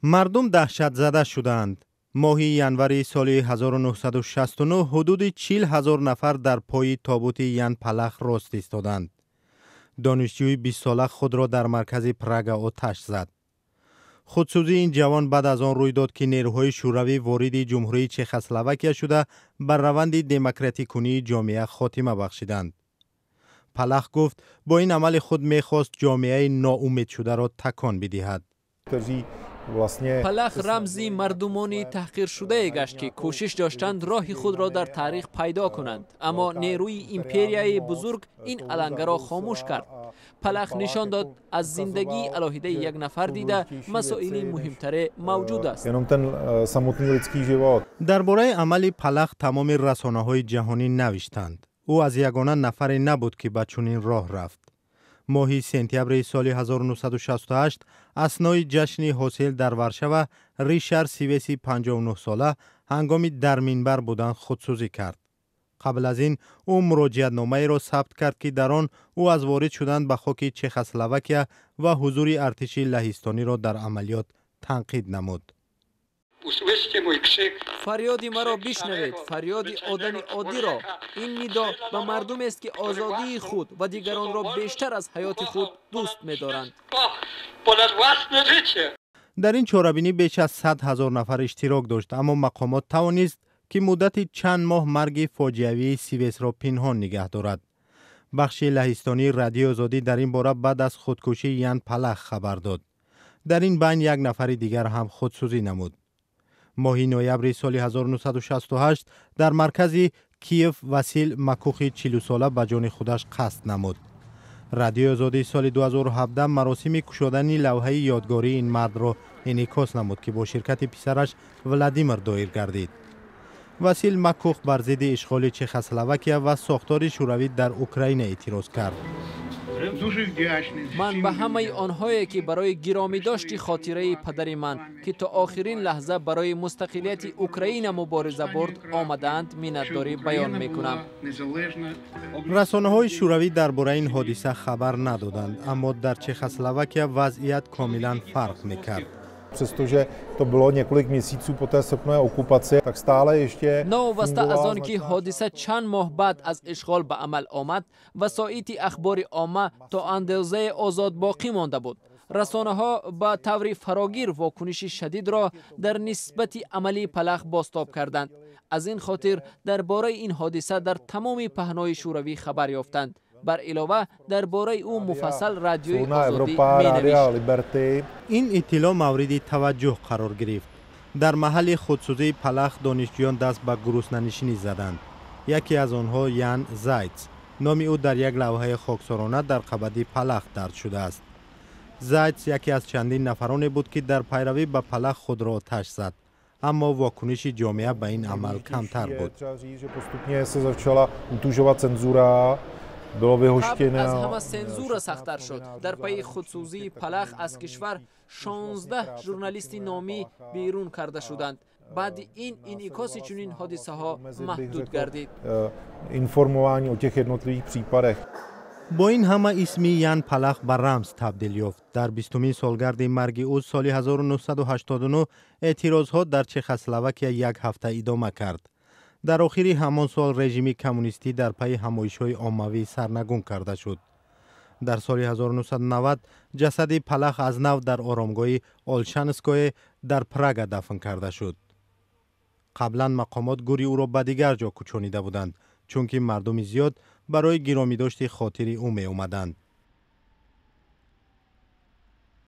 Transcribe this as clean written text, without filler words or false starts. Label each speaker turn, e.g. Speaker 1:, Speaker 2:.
Speaker 1: Мардум даҳшатзада шудаанд. Моҳи январи соли 1969 ҳудуди 40 000 нафар дар пои тобути Ян Палах рост истоданд. Донишҷӯи 20-сола худро дар маркази Прага оташ зад. Худсӯзии ин ҷавон баъд аз он рӯй дод, ки нерӯҳои шӯравӣ вориди Ҷумҳурии Чехословакия шуда, бар раванди демократикунии ҷомеа хотима бахшиданд. Палах гуфт, бо ин амали худ мехост ҷомеаи ноумедшударо такон бидиҳад.
Speaker 2: Палах рамзи мардумони таҳқиршудае гашт, ки кӯшиш доштанд роҳи худро дар таърих пайдо кунанд, аммо нерӯи империяи бузург ин алангаро хомӯш кард. Палах нишон дод, аз зиндагии алоҳидаи як нафар дида масоили муҳимтаре мавҷуд аст.
Speaker 1: Дар бораи амали Палах тамоми расонаҳои ҷаҳонӣ навиштанд. Ӯ аз ягона нафаре набуд, ки ба чунин роҳ рафт. Моҳи сентябри соли 1968 аснои ҷашни ҳосил дар Варшава Ришард Сивеси 59-сола ҳангоми дар минбар будан худсӯзӣ кард. Қабл аз ин ӯ муроҷиатномаеро сабт кард, ки дар он ӯ аз ворид шудан ба хоки Чехословакия ва ҳузури артиши лаҳистониро дар амалиёт танқид намуд.
Speaker 2: Фарёди маро бишнавед, фарёди одами оддиро. Ин нидо ба мардумест, ки озодии худ ва дигаронро бештар аз ҳаёти худ дӯст медоранд.
Speaker 1: Дар ин чорабинӣ беш аз 100 000 нафар иштирок дошт, аммо мақомот тавонист, ки муддати чанд моҳ марги фоҷиавии Сивесро пинҳон нигаҳ дорад. Бахши лаҳистонии Радиои Озодӣ дар ин бора баъд аз худкушии Ян Палах хабар дод. Дар ин байн як нафари дигар ҳам худсӯзӣ намуд. Моҳи ноябри соли 1968 дар маркази Киев Васил Макухи 40-сола ба ҷони худаш қасд намуд. Радиои Озодӣ соли 2017 маросими кушодани лавҳаи ёдгории ин мардро инъикос намуд, ки бо ширкати писараш Владимир доир гардид. Васил Макух бар зидди ишғоли Чехословакия ва сохтори шӯравӣ дар Украина эътироз кард.
Speaker 2: Ман ба ҳамаи онҳое, ки барои гиромидошти хотираи падари ман, ки то охирин лаҳза барои мустақилияти Украина мубориза бурд, омадаанд, миннатдорӣ баён мекунам.
Speaker 1: Расонаҳои шӯравӣ дар бораи ин ҳодиса хабар надоданд, аммо дар Чехословакия вазъият комилан фарқ мекард.
Speaker 3: Přestože to bylo několik měsíců po té srpnové okupaci, tak stále ještě
Speaker 2: Новобаста аз он ки ҳодиса чанд моҳ баъд аз ишғол ба амал омад, васоити ахбори омма то андозае озод боқӣ монда буд. Расонаҳо ба таври фарогир вокуниши шадидро дар нисбати амали Палах бозтоб карданд. Аз ин хотир дар бораи ин ҳодиса дар тамоми паҳнои Шӯравӣ хабар ёфтанд. Бар илова, дар бораи ӯ муфассал Радиои Озодӣ менавишт.
Speaker 1: Ин иттилоъ мавриди таваҷҷӯҳ қарор гирифт. Дар маҳалли худсӯзии Палах донишҷӯён даст ба гуруснанишинӣ заданд. Яке аз онҳо Ян Зайц. Номи ӯ дар як лавҳаи хоксорона дар қабати Палах дарҷ шудааст. Зайц яке аз чандин нафароне буд, ки дар пайравӣ ба Палах худро оташ зад, аммо вокуниши ҷомеа ба ин амал камтар буд.
Speaker 2: Аз ҳама сензура сахттар шуд. Дар пайи худсӯзии Палах аз кишвар 16 журналисти номӣ берун карда шуданд. Баъди ин инъикоси чунин ҳодисаҳо маҳдуд гардид.
Speaker 3: Informování o těch jednotlivých případech.
Speaker 1: Бо ин ҳама исми Ян Палах ба рамз табдил ёфт. Дар 20-умин солгарди марги ӯ соли 1989 эътирозҳо дар Чехословакия як ҳафта идома кард. Дар охири ҳамон сол режими коммунистӣ дар пайи ҳамоишҳои оммавӣ сарнагун карда шуд. Дар соли 1990 ҷасади Палах аз нав дар оромгоҳи Олшанское дар Прага дафн карда шуд. Қаблан мақомот гӯри ӯро ба дигар ҷо кӯчонида буданд, чунки мардуми зиёд барои гиромидошти хотири ӯ меомаданд.